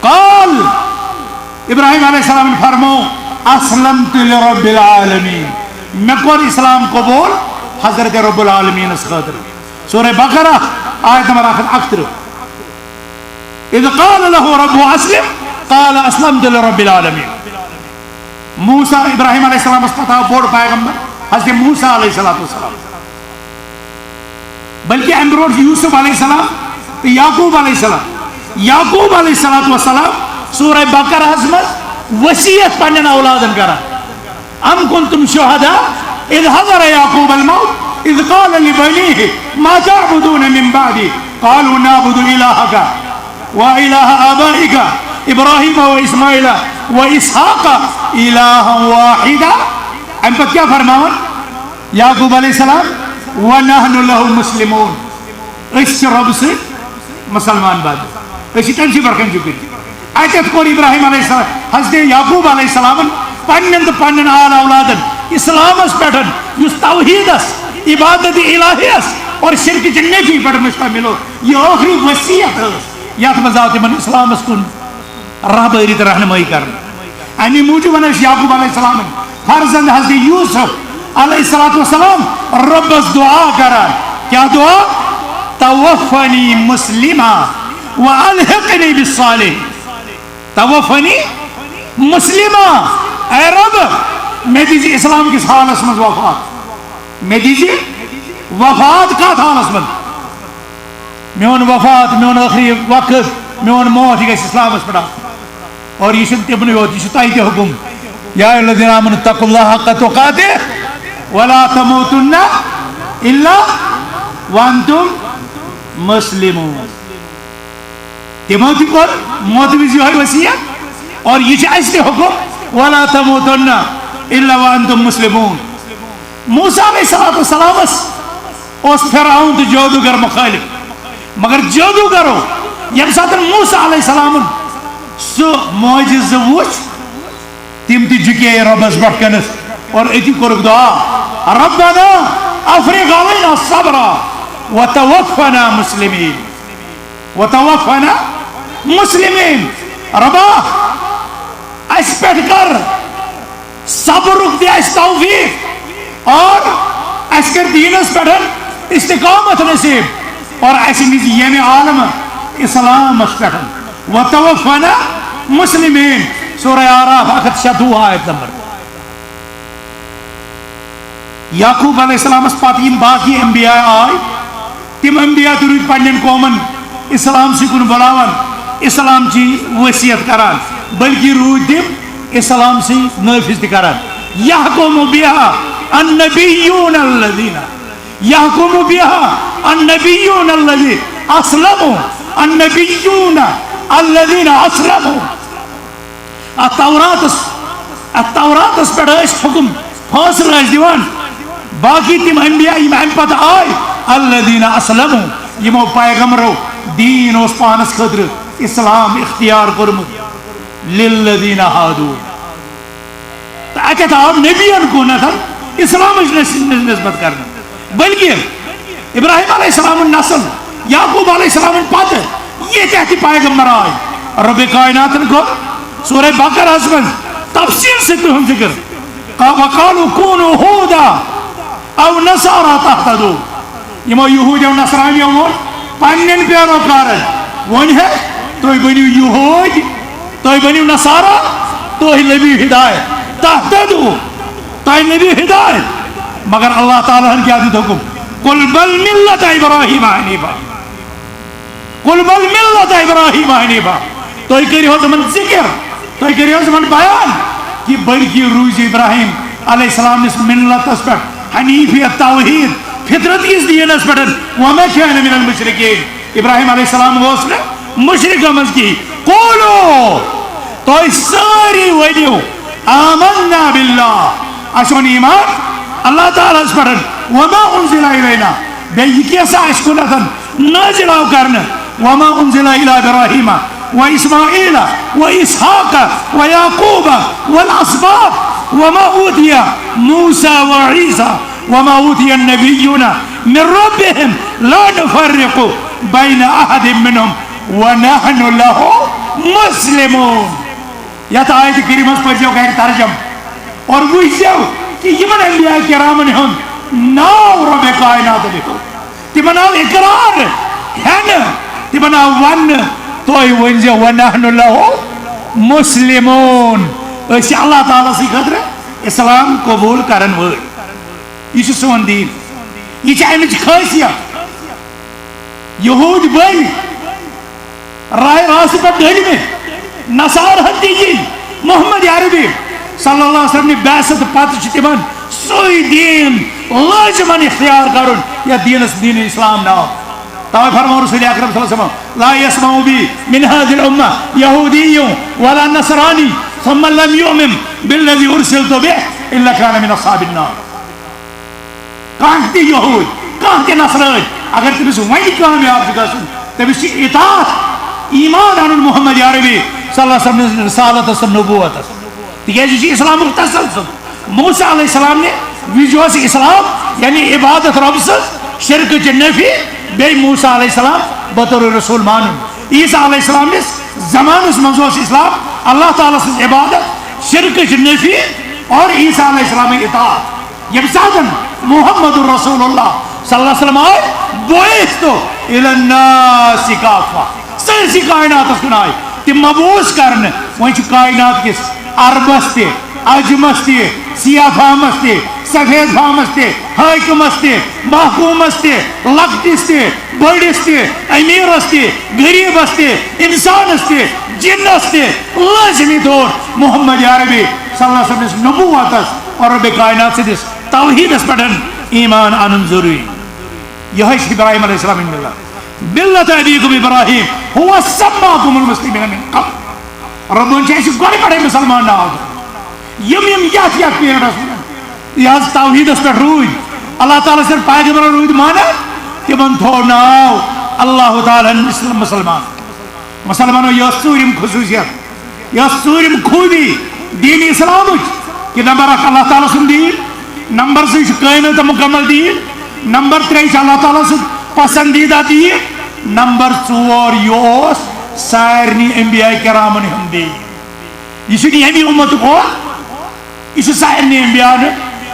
قال، ابراہیم علیہ السلام فرمو، اسلمت لرب العالمین، مےٚ کوٚر اسلام قبول حضرت رب العالمینس خٲطرٕ۔ سورہ بقرہ، آیت نمبر اکھ ہتھ اکترہ۔ اذ قال له ربه اسلم، قال اسلمت لرب العالمین۔ موسیٰ، ابراہیم علیہ السلامس پتہٕ آو بوٚڑ پیغمبر حضرت موسیٰ علیہ الصلوۃ والسلام، بلکہ امہِ برونٛٹھ یوسف علیہ السلام تہٕ یعقوب علیہ السلام۔ یعقوب علیہ الصلوۃ والسلام سورہ بقرہس منٛز وصیت پننٮ۪ن اولادن کران، ام کنتم شہداء اذ حضر یعقوب الموت اذ قال لبنیہ ما تعبدون من بعدی قالوا نعبد الہک وإلہ آبائک ابراہیم واسماعیل واسحاق الہا واحدا۔ امہِ پتہٕ کیٛاہ فرماوان یعقوب علیہ السلام؟ ونحن لہ مسلمون، أسۍ چھِ رۄبہٕ سۭتۍ مسلمان بنٛد، أسۍ چھِ تٔمۍ سٕے پٮ۪ٹھ کنجو کٔرِتھ۔ اتٮ۪تھ کوٚر ابراہیم علیہ السلام، حضرت یعقوب علیہ السلامن پننٮ۪ن تہٕ پننٮ۪ن آل اولادن اسلامس پٮ۪ٹھ، یُس توحیدس، عبادت الہیس اور شرک چہِ نفی پٮ۪ٹھ مشتمل اوس۔ یہ ٲخری وصیت ٲس، یتھ منٛز آو تِمن اسلامس کُن رہبری تہٕ رہنمٲیی کرنہٕ۔ امی موٗجوٗب ونان أسۍ یعقوب علیہ السلام، فرزند حضرت یوسف علیہ الصلوۃ والسلام رۄبس دعا کران۔ کیٛاہ دعا؟ توفنی مسلما و الحقنی بالصالحین۔ توفنی مسلما، اے رب، مےٚ دِزِ اسلام کِس حالس منٛز وفات۔ مےٚ دِزِ وفات کتھ حالس منٛز؟ میون وفات، میون ٲخری وقت، میون موت، یہِ گژھِ اسلامس پٮ۪ٹھ آسُن۔ اور یہِ چھُنہٕ تِمنٕے یوت، یہِ چھُ تۄہہِ تہِ حُکُم۔ یا ایھا الذین آمنوا اتقوا اللہ حق تقاتہ ولا تموتن الا وانتم مسلمون۔ تِمو تہِ کوٚر موتہٕ وِزِ یِہوٚے وصیت، اور یہِ چھُ اَسہِ تہِ حُکُم، ولا تموتن الا وانتم مسلمون۔ موسیٰ علیہ الصلوۃ والسلامس اوس فرعون تہٕ جادوگر مخٲلف، مگر جادوگرو ییٚمہِ ساتہٕ موسیٰ علیہ السلامن سُہ معجزٕ وُچھ، تِم تہِ جُکے رۄبس برٛونٛہہ کنس اور أتی کوٚرُکھ دعا، ربنا افرغ علینا صبرا وتوفنا مسلمین۔ وتوفنا مسلمین۔ ربا، اسہِ پٮ۪ٹھ کر صبرُک، دِ اسہِ توفیق اور اسہِ کر دیٖنس پٮ۪ٹھ استقامت نصیب اور اسہِ نِز ییٚمہِ عالمہٕ اسلامس پٮ۪ٹھ۔ وتوفنا مسلمین۔ سورہ اعراف اکھ ہتھ شتوُہ آیت نمبر۔ یعقوب علیہ السلامس پتہٕ یِم باقی انبیاء آے، تِم انبیاء تہِ روٗدۍ پننٮ۪ن قومن اسلام سٕے کُن بُلاوان، اسلام چی وصیت کران، بلکہ روٗدۍ تِم اسلام سٕے نٲفذ تہِ کران۔ یحکم بها النبیون الذین، یحکم بها النبیون الذین اسلموا، النبیون الذین اسلموا۔ اتھ توراتس اتھ توراتس پٮ۪ٹھ ٲسۍ حکم، فٲصلہٕ ٲسۍ دِوان۔ باقی تِم انبیاء یِم امہِ پتہٕ آے، الذین اسلموا، یِمو پیغمبرو دیٖن اوس پانس خٲطرٕ اسلام اختیار کوٚرمُت، للذین ہادو۔ تہٕ اتٮ۪تھ آو نبین کُنتھ اسلامٕچ نس-، نسبت کرنہٕ، بلکہ ابراہیم علیہ السلام نسل، یعقوب علیہ السلام پتہٕ ییٚتٮ۪تھ تہِ پیغمبر آے، رب کائناتن کوٚر سورہ بقرہس منٛز تفصیل سۭتۍ تِہُنٛد ذکر۔ وقالوا کونوا ہودا او نصارا تہتدوا۔ یِمو یہوٗدیو نصرانیو ووٚن پننٮ۪ن پیروکارن، وۄنۍ ہے تُہۍ بٔنِو یہوٗدۍ، تُہۍ بٔنِو نصارا، تُہۍ لٔبِو ہدایت، تہتدوا، تۄہہِ لٔبِو ہدایت۔ مگر اللہ تعالیٰ ہن کیٛاہ دیُت حکم؟ قل بل ملت ابراہیم حنیفا۔ قل بل ملت ابراہیم حنیفا۔ تُہۍ کٔرِو حظ یِمن ذکر، تُہۍ کٔرِو حظ یِمن بیان کہِ بلکہِ روٗزۍ ابراہیم علیہ السلام نِس ملتس پٮ۪ٹھ، حنیفیت، توحید، فطرت کِس دیٖنس پٮ۪ٹھ، وما کان من المشرکین۔ ابراہیم علیہ السلام اوس نہٕ مشرکو منٛز کِہیٖنۍ۔ قولو، تُہۍ سٲری ؤنِو، آمنا باللہ، اَسہِ اوٚن ایمان اللہ تعالیٰ ہس پٮ۪ٹھ، وما انزل الینا، بیٚیہِ یہِ کینٛہہ سا اَسہِ کُنتھ نازل آو کرنہٕ، وما انزل الی ابراہیم و اسماعیل و اسحاق و یعقوب والاسباط وما اوتی موسی و عیسی وما اوتی النبیون من ربهم لا نفرق بین احد منهم ونحن له مسلمون۔ یتھ آیت کریمس پٔرزیو گرِ ترجم اور وٕچھزیو کہِ یِمن انبیاء کرامن ہُنٛد ناو رب کائنات لیکھو۔ تِمن آو اقرار ہٮ۪نہٕ، تِمن آو وننہٕ، تُہۍ ؤنزیو ونحن له مسلمون۔ أسۍ چھِ اللہ تعالیٰ سٕنٛدِ خٲطرٕ اسلام قبول کرن وٲلۍ۔ یہِ چھُ سون دیٖن، یہِ چھِ امِچ خٲصیت۔ یہوٗدۍ بٔلۍ راے راستہٕ پٮ۪ٹھ ڈٔلۍ مٕتۍ، نصارہن تہِ یی۔ محمد عربی صلی اللہ علیہ وسلم نہِ بعثت پتہٕ چھُ تِمن سُے دیٖن لٲزمن اختیار کرُن، یتھ دیٖنس دیٖن اسلام ناو۔ توے فرموو رسول اکرم صلی اللہ علیہ وسلم، لا یسمع بی من هذه الامة یہودی ولا نصرانی ثم لم یؤمن بالذی ارسلت به الا کان من اصحاب النار۔ کانٛہہ تہِ یہوٗد، کانٛہہ تہِ نصرٲنۍ، اگر تٔمِس وۄنۍ کامیاب چھُ گژھُن، تٔمِس چھِ اطاعت، ایمان اَنُن محمد عربی صلی اللہ علیہ وسلم نِس رسالتس تہٕ نبوتس، تِکیازِ یہِ چھُ اسلامُک تسلسل۔ موسیٰ علیہ السلام نہِ وِزِ اوس اسلام، یعنی عبادت رب سٕنٛز، شرکٕچ نفی، بیٚیہِ موسیٰ علیہ السلام بطور رسول مانُن۔ عیسیٰ علیہ السلام نِس زمانس منٛز اوس اسلام اللہ تعالیٰ سٕنٛز عبادت، شرکٕچ نفی اور عیسیٰ علیہ السلام اطاعت۔ ییٚمہِ ساتہٕ محمد رسول اللہ صلی اللہ علیہ وسلم آے، بعثت الی الناس کافہ، سٲرسٕے کائناتس کُن آے تِم مبعوث کرنہٕ۔ وۄنۍ چھُ کائنات کِس عربس تہِ، عجمس تہِ، سیاہ فہمس تہِ، سفید فہمس تہِ، حٲکمس تہِ، محکومس تہِ، لۄکٹِس تہِ، بٔڑِس تہِ، امیرس تہِ، غریبس تہِ، انسانس تہِ، جنس تہِ لٲزمی طور محمد عربی صلی اللہ علیہ وسلم نِس نبوتس اور رب کائنات سٕنٛدِس توحیدس پٮ۪ٹھ ایمان انُن ضروری۔ یہے چھِ ابراہیم علیہ السلام ہٕنٛدۍ ملت۔ ملت ابیکم ابراہیم ہو سماکم المسلمین من قبل۔ ربن چھِ اَسہِ گۄڈٕ پٮ۪ٹھے مسلمان ناو دیُتمُت۔ یِم یِم یتھ یتھ پیریڈس منٛز یہِ حظ توحیدس پٮ۪ٹھ روٗدۍ، اللہ تعالیٰ سٕنٛدۍ پیغمبرن روٗدۍ مانان، تِمن تھوو ناو اللہ تعالیٰ ہن مسلم-، مسلمان۔ مسلمانو، یہِ ٲس ژوٗرِم خصوٗصیت، یہِ ٲس ژوٗرِم خوٗبی دیٖن اسلامٕچ، کہِ نمبر اکھ اللہ تعالیٰ سُنٛد دیٖن، نمبر زٕ چھُ کٲمل تہٕ مُکمل دیٖن، نمبر ترٛےٚ چھُ اللہ تعالیٰ سُنٛد پسندیدہ دیٖن، نمبر ژور یہِ اوس سارنٕے انبیاء کرامن ہُنٛد دیٖن۔ یہِ چھُنہٕ ییٚمی اُمتُک اوس، یہِ چھُ سارنٕے انبیاءن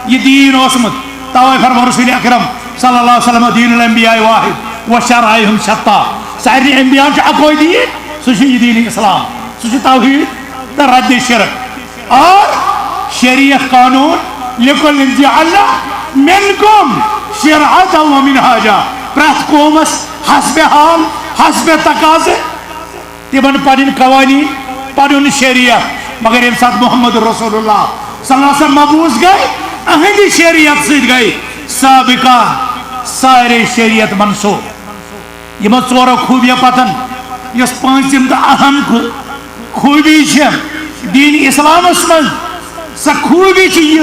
یہِ دیٖن اوسمُت۔ توے فرموو رسول اکرم صلی اللہ علیہ وسلم، دین الانبیاء واحد و شرائعہم شتیٰ۔ سارنٕے انبیاءن چھُ اکوے دیٖن، سُہ چھُ یہِ دیٖن اسلام، سُہ چھُ توحید تہٕ رد شرک۔ اور شریعت قانون، لکل جعلنا منکم شرعۃ و منہاجا، پرٛٮ۪تھ قومس حسب حال، حسب تقاضہٕ، تِمن پنٕنۍ قوانین، پنُن شریعت۔ مگر ییٚمہِ ساتہٕ محمد رسول اللہ صلی اللہ علیہ وسلم مبعوث گٔے، اہندِ شریعت سۭتۍ گٔے سابقہ سارے شریعت منسوخ۔ یِمو ژورو خوٗبیو پتن یۄس پٲنٛژِم تہٕ اہم خو-، خوٗبی چھِ، دین اسلامس منٛز سۄ خوٗبی چھِ یہِ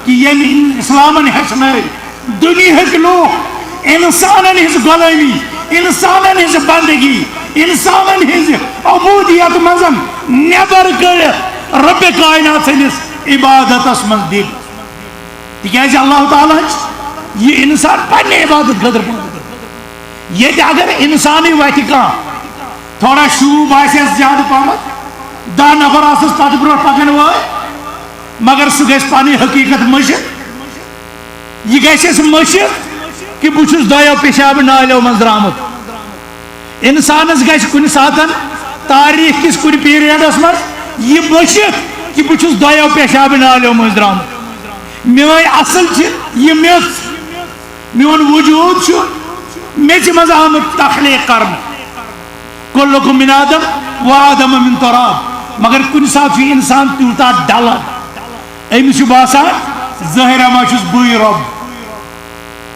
کہِ ییٚمۍ اسلامن ہیٚچھنٲے دُنیاہٕکۍ لوٗکھ انسانن ہٕنٛز غلٲمی، انسانن ہٕنٛز بندگی، انسانن ہٕنٛزِ عبودیت منٛز نٮ۪بر کٔڑِتھ رۄبِ کائنات سٕنٛدِس عبادتس منٛز دِتھ۔ تِکیازِ اللہ تعالیٰ ہن چھِ یہِ انسان پننہِ عبادت خٲطرٕ پٲدٕ کوٚرمُت۔ ییٚتہِ اگر انسانٕے وتھِ کانٛہہ، تھوڑا شوٗب آسٮ۪س زیادٕ پہمتھ، دَہ نفر آسَس پتہٕ برونٛٹھ پکن وٲلۍ، مگر سُہ گژھِ پنٕنۍ حقیقت مٔشِتھ۔ یہِ گژھٮ۪س مٔشِتھ کہِ بہٕ چھُس دۄیو پیشاب نالیو منٛز درٛامُت۔ انسانس گژھِ کُنہِ ساتن تاریخ کِس کُنہِ پیریڈس منٛز یہِ مٔشِتھ کہِ بہٕ چھُس دۄیو پیشاب نالیو منٛز درٛامُت۔ میٲنۍ اصل چھِ یہِ میٚژ، میون وجود چھُ میٚژِ منٛز آمُت تخلیق کرنہٕ۔ کلکم من آدم و آدم من تراب۔ مگر کُنہِ ساتہٕ چھُ انسان تیوٗتاہ ڈلان، أمِس چھُ باسان ظٲہرہ ما چھُس بٕے رۄب۔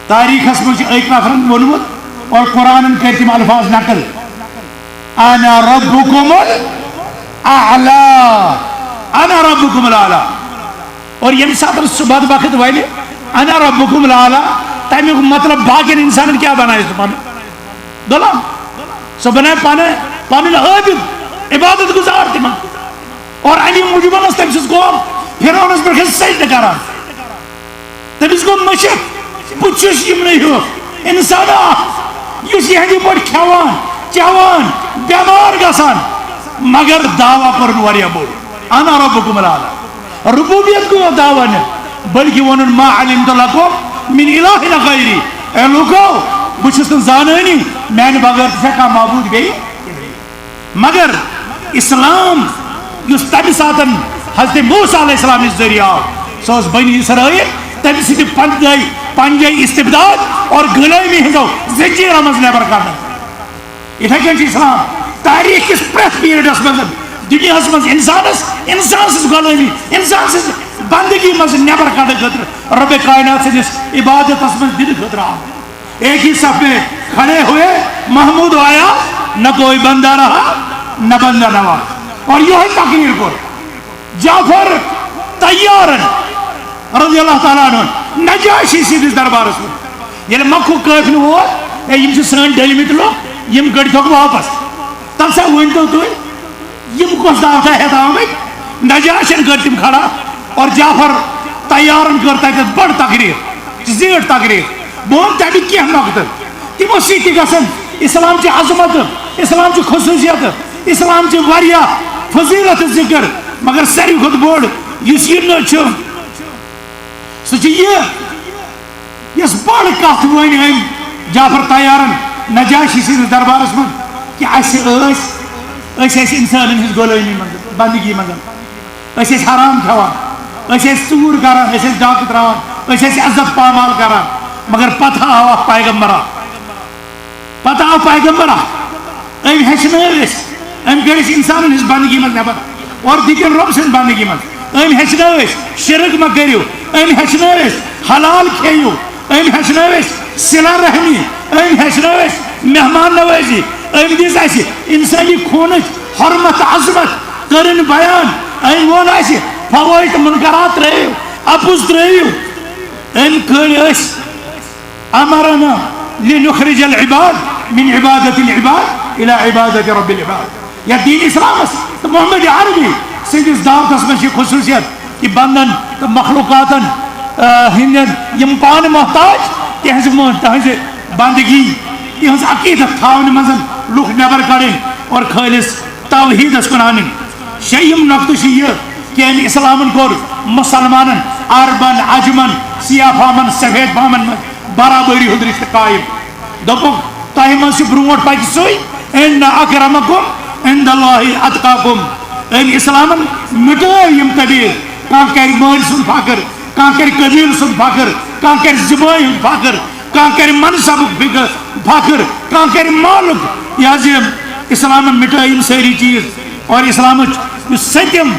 تاریخس منٛز چھُ أکۍ نفرن ووٚنمُت اور قرآنن کٔرۍ تِم الفاظ نقل، انا ربکم الاعلی، انا ربکم الاعلی۔ اور ییٚمہِ ساتہٕ سُہ بدبخت ونہِ انا ربکم الاعلی، تمیُک مطلب باقین انسانن کیٛاہ بنایہِ سُہ پنُن غلام؟ سُہ بنایہِ پنٕنۍ پنٕنۍ عٲبد، عبادت گزار تِمن۔ اور امی موٗجوٗب ٲس تٔمۍ سٕنٛز قوم فرعونس پٮ۪ٹھ سجدٕ کران۔ تٔمِس گوٚو مٔشِتھ، بہٕ چھُس یِمنٕے ہیوٗ انسان اکھ، یُس یِہنٛدِ پٲٹھۍ کھٮ۪وان، چٮ۪وان، بٮ۪مار گژھان، مگر دعویٰ کوٚرُن واریاہ بوٚڑ، انا ربکم الاعلی۔ ربوبیت گوٚو دعویٰ نہٕ، بلکہِ ووٚنُن ما علمت لکم من الہ غیری۔ اے لوٗکو، بہٕ چھُس نہٕ زانٲنی، میانہِ بغٲر تہِ چھا کانٛہہ معبوٗد بیٚیہِ؟ مگر اسلام یُس تمہِ ساتن حضرت موسیٰ علیہ السلام یُس ذٔریعہٕ آو، سُہ اوس بنی اسرائیل تمہِ سۭتۍ پنجے پنجے استبداد اور غلٲمی ہٕنٛزو زنجیرو منٛز نٮ۪بر کڑنہٕ۔ یِتھے کٔنۍ چھُ اسلام تاریخ کِس پرٛٮ۪تھ پیریڈس منٛز دُنیاہس منٛز انسانس، انسان سٕنٛز غلٲمی، انسان سٕنٛز بندگی منٛز نٮ۪بر کڑنہٕ خٲطرٕ رۄبِ کائنات سٕنٛدِس عبادتس منٛز دِنہٕ خٲطرٕ آمُت۔ ایک ہی صف میں کھڑے ہوئے محمود و ایاز، نہ کوئی بندہ رہا، نہ بندہ نواز۔ اور یِہوٚے تقریر کوٚر جعفر طیارن رضی اللہ تعالیٰ عنہ نجاشی سٕنٛدِس دربارس منٛز۔ ییٚلہِ مکُک قٲفلہٕ ووت، ہے، یِم چھِ سٲنۍ ڈٔلۍمٕتۍ لُکھ، یِم کٔڑۍتوکھ واپس۔ تَتھ سا ؤنۍتو تُہۍ، یِم کۄس دعوتہ ہٮ۪تھ آمٕتۍ؟ نجاشن کٔر تِم کھڑا اور جعفر طیارن کٔر تَتٮ۪تھ بٔڑ تقریر، زیٖٹھ تقریر۔ بہٕ وَنہٕ تَمِکۍ کینٛہہ نۄقطہٕ۔ تِمو سۭتۍ تہِ گژھن اسلام چہِ عظمت، اسلام چہِ خصوٗصیت، اسلام چہِ واریاہ فضیلت ذکر، مگر ساروی کھۄتہٕ بوٚڑ یُس یہِ نہٕ چھُ، سُہ چھُ یہِ، یۄس بٔڑ کتھ ؤنۍ أمۍ جعفر طیارن نجاشی سٕنٛدِس دربارس منٛز کہِ اسہِ ٲسۍ، أسۍ ٲسۍ انسانن ہٕنٛز غلٲمی منٛز، بندگی منٛز، أسۍ ٲسۍ حرام کھٮ۪وان، أسۍ ٲسۍ ژوٗر کران، أسۍ ٲسۍ ڈاکہٕ تراوان، أسۍ ٲسۍ عزت پامال کران، مگر پتہٕ آو اکھ پیغمبر اکھ۔ پتہٕ آو پیغمبر اکھ، أمۍ ہیٚچھنٲو أسۍ، أمۍ کٔر أسۍ انسانن ہٕنٛز بندگی منٛز نٮ۪بر اور دِتِن رۄب سٕنٛز بندگی منٛز۔ أمۍ ہیٚچھنٲو أسۍ شرک مہ کٔرِو، أمۍ ہیٚچھنٲو أسۍ حلال کھیٚیِو، أمۍ ہیٚچھنٲو أسۍ صلہ رحمی، أمۍ ہیٚچھنٲو أسۍ مہمان نوٲزی، أمۍ دِژ اَسہِ انسٲنی خوٗنٕچ حرمت عظمت، کٔرٕن بیان، أمۍ ووٚن اَسہِ فوٲیِد منکرات ترٲیِو، اَپُز ترٲیِو۔ أمۍ کٔڑۍ أسۍ امرنا لنخرج العباد من عبادت العباد الى عبادت رب العباد۔ یا دین اسلامس تہٕ محمد عربی سٕنٛدِس دعوتس منٛز چھِ خصوٗصیت کہِ بندن تہٕ مخلوقاتن، آ، ہٕنٛدٮ۪ن یِم پانہٕ محتاج، تِہنٛزِ مٲ-، تِہنٛزِ بندگی، تِہنٛز عقیدت تھاونہٕ منٛز لُکھ نٮ۪بر کڑٕنۍ اور خٲلص توحیدس کُن انٕنۍ۔ شیٚیِم نۄقطہٕ چھُ یہِ کہِ أمۍ اسلامن کوٚر مسلمانن، عربن، عجمن، سیاہ فامن، سفید فامن منٛز برابری ہُنٛد رشتہٕ قائم۔ دوٚپُکھ، تۄہہِ منٛز چھُ برونٛٹھ پکہِ سُے، ان اکرمکم عند اللہ اتقاکم۔ أمۍ اسلامن مٹٲے یِم طبیعت، کانٛہہ کرِ مٲلۍ سُنٛد فخر، کانٛہہ کرِ قبیلہٕ سُنٛد فخر، کانٛہہ کرِ زبٲنۍ ہُنٛد فخر، کانٛہہ کرِ منصبُک فکر، فخر، کانٛہہ کرِ مالُک۔ یہِ حظ یہِ اسلامن مٹٲے یِم سٲری چیٖز۔ اور اسلامٕچ یُس سٔتِم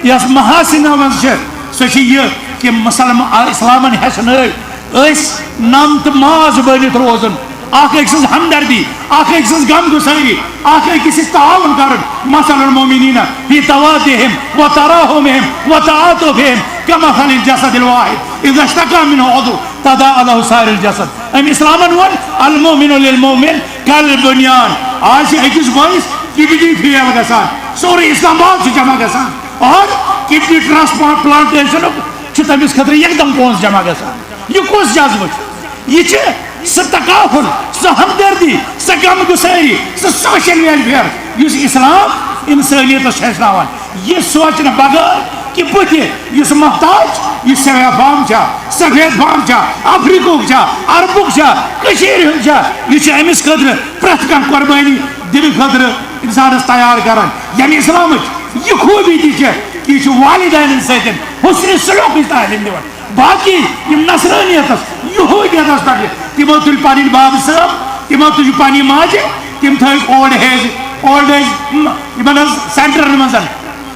یۄس محاسنہ منٛز چھِ، سۄ چھِ یہِ کہِ مسلم-، اسلامن ہیٚچھنٲے أسۍ نم تہٕ ماز بٔنِتھ روزُن۔ اکھ أکۍ سٕنٛز ہمدردی، اکھ أکۍ سٕنٛز غم گسٲری، اکھ أکِس سۭتۍ تعاون کرُن۔ مثل المؤمنین فی توادہم و تراحمہم و تعاطفہم کمثل الجسد الواحد اذا اشتکا منہ عضو تداعی لہ سائر الجسد۔ أمۍ اسلامن ووٚن، المؤمن للمؤمن کالبنیان۔ آز چھِ أکِس بٲیِس کڈنی فیل گژھان، سورُے اسلام آباد چھُ جمع گژھان اور کڈنی ٹرانسپلانٹیشنُک چھُ تٔمِس خٲطرٕ یکدم پونٛسہٕ جمع گژھان۔ یہِ کُس جذبہٕ چھُ؟ یہِ چھِ سُہ تکافل، سُہ ہمدردی، سۄ غم گسٲری، سُہ سوشل ویلفیئر یُس اسلام انسٲنیتس چھُ ہیٚچھناوان۔ یہِ سونچنہٕ بغٲر کہِ بہٕ تہِ یُس محتاج، یُس سیاہ فام چھا، سفید فام چھا، افریقہُک چھا، عربُک چھا، کٔشیٖرِ ہُنٛد چھا، یہِ چھُ أمِس خٲطرٕ پرٛٮ۪تھ کانٛہہ قۄربٲنی دِنہٕ خٲطرٕ انسانس تیار کران۔ یعنی اسلامٕچ یہِ خوٗبی تہِ چھےٚ کہِ یہِ چھُ والدینن سۭتۍ حسن سلوکٕچ تعلیٖم دِوان۔ باقی یِم نصرٲنیتس، یہوٗدیتس پٮ۪ٹھ، تِمو تُلۍ پنٕنۍ بابہٕ صٲب، تِمو تُجہِ پنٕنۍ ماجہِ، تِم تھٲوِکھ اولڈ ایج، اولڈ ایج، یِمن حظ سینٹرن منٛز۔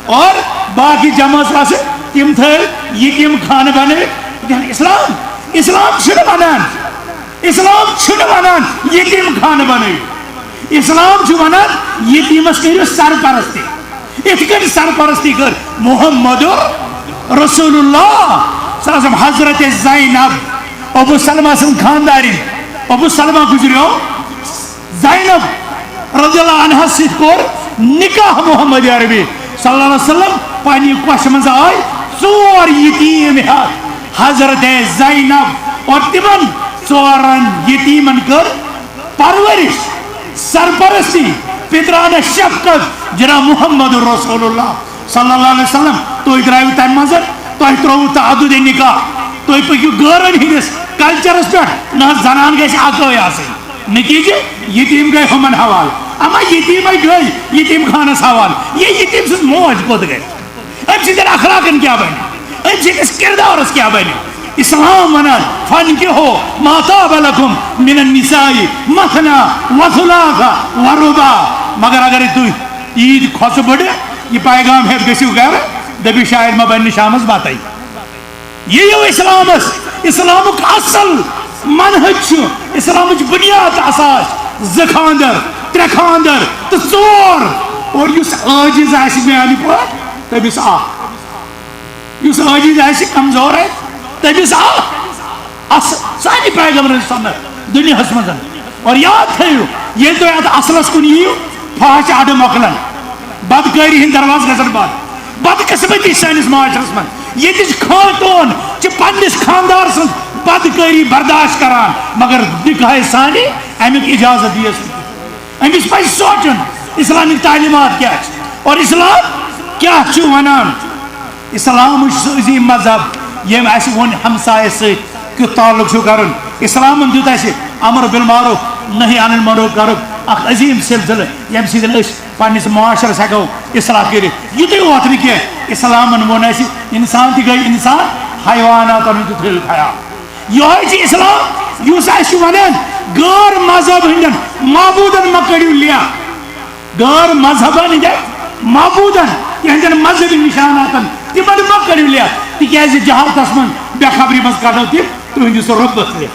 اور باقی جمٲژ آسہٕ، تِم تھٲوِکھ یتیٖم خانہٕ بنٲوِتھ۔ یعنی اسلام، اسلام چھُنہٕ ونان، اسلام چھُنہٕ ونان یتیٖم خانہٕ بنٲوِو۔ اسلام چھُ ونان یتیٖمس کٔرِو سرپرستی۔ یِتھ کٔنۍ سرپرستی کٔر محمد رسول اللہ صلی اللہ علیہ وسلم۔ حضرت زینب، ابو سلمہ سٕنٛز خاندارِنۍ، ابو سلمہ گُزریو۔ زینب رضی اللہ عنہس سۭتۍ کوٚر نکاح محمد عربی صلی اللہ علیہ وسلم۔ پننہِ کۄشہِ منٛز آے ژور یتیٖم ہٮ۪تھ حضرت زینب، اور تِمن ژورن یتیٖمن کٔر پرورش، سرپرستی، پترانہ شفقت جناب محمد رسول اللہ صلی اللہ علیہ وسلم۔ تُہۍ درٛایِو تمہِ منٛز، تۄہہِ ترٛووُ تعدد نکاح، تُہۍ پٔکِو غٲرن ہٕنٛدِس کلچرس پٮ۪ٹھ۔ نہ حظ، زنان گژھِ اکٲے آسٕنۍ۔ نتیجہ، یتیٖم گٔے ہُمن حوالہٕ۔ اما یتیٖمے گٔے یتیٖم خانس حوالہٕ۔ یہِ یتیٖم سٕنٛز موج کوٚت گٔے؟ أمۍ سٕنٛدٮ۪ن اخلاقن کیٛاہ بنہِ؟ أمۍ سٕنٛدِس کردارس کیٛاہ بنہِ؟ اسلام ونان، فانکحوا ما طاب لکم من النساء مثنی و ثلاث و رباع۔ مگر اگر تُہۍ عیٖد کھۄژٕ بٔڑٕ یہِ پیغام ہٮ۪تھ گٔژھِو گرٕ، دٔپِو شاید ما بنہِ نہٕ شامس بتَے۔ یہِ یِیو اسلامس، اسلامُک اصل منہج چھُ، اسلامٕچ بنیاد اساس زٕ خاندر، ترٛےٚ خاندر تہٕ ژور۔ اور یُس عٲجز آسہِ میانہِ پٲٹھۍ، تٔمِس اکھ۔ یُس عٲجز آسہِ، کمزور آسہِ، تٔمِس اکھ۔ اصل سانہِ پیغمبرٕچ سنت دُنیاہس منٛز۔ اور یاد تھٲیِو، ییٚلہِ تُہۍ اتھ اصلس کُن یِیِو، فحش اڈٕ مۄکلن، بدکٲری ہٕنٛدۍ دروازٕ گژھن بنٛد۔ بدقسمتی سٲنِس معاشرس منٛز، ییٚتِچ خاتوٗن چھِ پننِس خاندار سٕنٛز بدکٲری برداشت کران، مگر نکاح ثانی امیُک اجازت دِیس نہٕ۔ أمِس پزِ سونٛچُن، اسلامٕکۍ تعلیمات کیٛاہ چھِ اور اسلام کیٛاہ چھُ ونان۔ اسلام چھُ سُہ عظیٖم مذہب، ییٚمۍ اَسہِ ووٚن ہمسایَس سۭتۍ کیُتھ تعلق چھُ کرُن۔ اسلامن دیُت اَسہِ امر بالمعروف، نہی عن المنکر کرُک اکھ عظیٖم سلسلہٕ، ییٚمہِ سۭتۍ أسۍ پننِس معاشرس ہٮ۪کو اصلاح کٔرِتھ۔ یُتُے یوت نہٕ کینٛہہ، اسلامن ووٚن اَسہِ، انسان تہِ گٔے انسان، حیواناتن ہُنٛد تہِ تھٲیِو خیال۔ یِہوٚے چھُ اسلام، یُس اَسہِ چھُ ونان، غٲر مذہب ہٕنٛدٮ۪ن معبوٗدن مہ کٔرِو لیکھ۔ غٲر مذہبن ہٕنٛدٮ۪ن معبوٗدن، تِہنٛدٮ۪ن مذہبی نشاناتن، تِمن مہ کٔرِو لیکھ، تِکیازِ جہالتس منٛز، بے خبری منٛز کڑو تِم تُہنٛدِس رۄبس لیکھ۔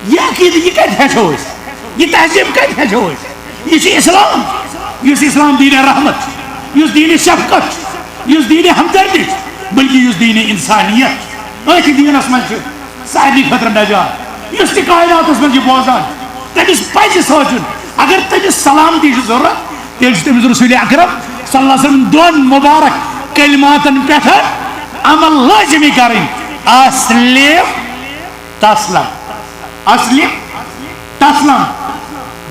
یہِ عقیدٕ، یہِ کتہِ ہیٚچھو أسۍ؟ یہِ تہذیٖب کتہِ ہیٚچھو أسۍ؟ یہِ چھُ اسلام، یُس اسلام دیٖنِ رحمت چھُ، یُس دیٖنِ شفقت چھُ، یُس دیٖنِ ہمدردی چھُ، بلکہِ یُس دیٖنِ انسانیت چھُ۔ أتھۍ دیٖنس منٛز چھُ سارنٕے خٲطرٕ نجات۔ یُس تہِ کائناتس منٛز یہِ بوزان، تٔمِس پزِ سونٛچُن، اگر تٔمِس سلامتی چھِ ضروٗرت، تیٚلہِ چھُ تٔمِس رسول اکرم صلی اللہ علیہ وسلم دۄن مبارک کلماتن پٮ۪ٹھ عمل لٲزمی کرٕنۍ۔ اسلم تسلم۔ اسلم تسلم۔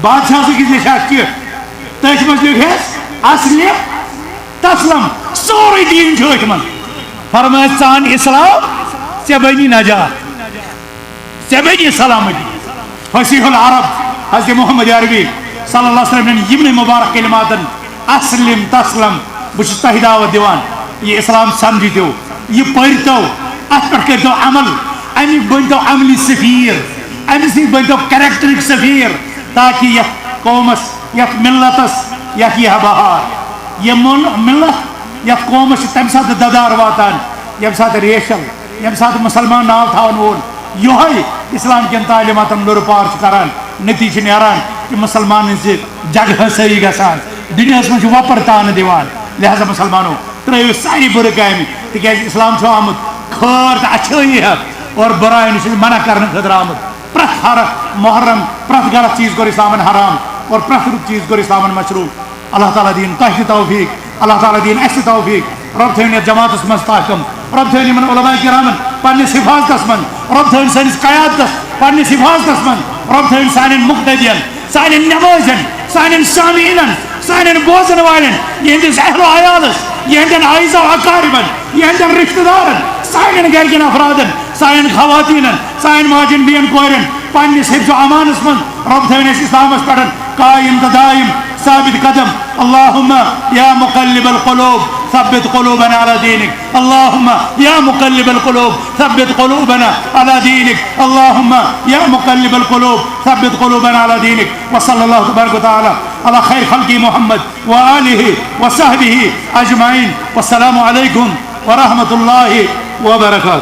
بادشاہ سٕنٛدِس نِش آسہِ چِٹھ، تٔتھۍ منٛز لیکھٮ۪س اسلم تسلم۔ سورُے دیٖن چھُ أتھۍ منٛز۔ فرمٲیس، ژٕ اَن اسلام، ژےٚ بنی نجات، ژےٚ بنی سلامتی۔ فصیح العرب حضرت محمد عربی صلی اللہ علیہ وسلم نٮ۪ن یِمنٕے مبارک کلماتن اسلم تسلم۔ بہٕ چھُس تۄہہِ دعوت دِوان، یہِ اسلام سمجھِو، یہِ پٔرۍتو، اتھ پٮ۪ٹھ کٔرۍتو عمل، امیُک بٔنۍتو عملی سفیر، امہِ سۭتۍ بٔنۍتو کریکٹرٕکۍ سفیر، تاکہِ یتھ قومس، یتھ ملتس، یتھ یی ہا بہار۔ یہِ مل-، ملت، یتھ قومس چھِ تمہِ ساتہٕ ددار واتان، ییٚمہِ ساتہٕ ریشل، ییٚمہِ ساتہٕ مسلمان ناو تھاون وول، یۄہے اسلام کٮ۪ن تعلیماتن لُرٕ پار چھُ کران، نتیجہٕ چھُ نیران کہِ مسلمانن چھِ جگہ سٲری گژھان، دُنیاہس منٛز چھُ وۄپر تانہٕ دِوان۔ لہذا مسلمانو، ترٲیِو سارے بُرٕ کامہِ، تِکیازِ اسلام چھُ آمُت خٲر تہٕ اچھٲیی ہٮ۪تھ اور بُرایہِ نِش منع کرنہٕ خٲطرٕ آمُت۔ پرٛٮ۪تھ ہر محرم، پرٛٮ۪تھ غلط چیز کوٚر اسلامن حرام اور پرٛٮ۪تھ رُت چیز کوٚر اسلامن مشروع۔ اللہ تعالیٰ دِیِن تۄہہِ تہِ توفیق، اللہ تعالیٰ دِیِن اَسہِ تہِ توفیق۔ رۄب تھٲیِن یَتھ جماعتَس منٛز تحکم، رۄب تھٲیِن یِمَن علماء کرامَن پنٛنِس حفاظتَس منٛز، رۄب تھٲیِن سٲنِس قیادتَس پنٛنِس حفاظتَس منٛز، رۄب تھٲیِن سانٮ۪ن مقتدیَن، سانٮ۪ن نٮ۪مٲزٮ۪ن، سانٮ۪ن سامعیٖنَن، سانٮ۪ن بوزَن والٮ۪ن، یِہِنٛدِس اہل و عیالَس، یِہِنٛدٮ۪ن اعزا و اقاربَن، یِہِنٛدٮ۪ن رشتہٕ دارَن، سانٮ۪ن گَرِکٮ۪ن افرادَن، سانٮ۪ن خواتیٖنَن، سانٮ۪ن ماجٮ۪ن بیٚین کورٮ۪ن پنٛنِس حفظ و امانَس منٛز۔ رۄب تھٲیِن اَسہِ اسلامَس پٮ۪ٹھ قائم تہٕ دائم، ثابت قدم۔ اللهم يا مقلب القلوب ثبت قلوبنا على دينك، اللهم يا مقلب القلوب ثبت قلوبنا على دينك، اللهم يا مقلب القلوب ثبت قلوبنا على دينك۔ وصلى الله تبارك وتعالى على خير خلقه محمد وآله وصحبه أجمعين۔ والسلام عليكم ورحمة الله وبركاته۔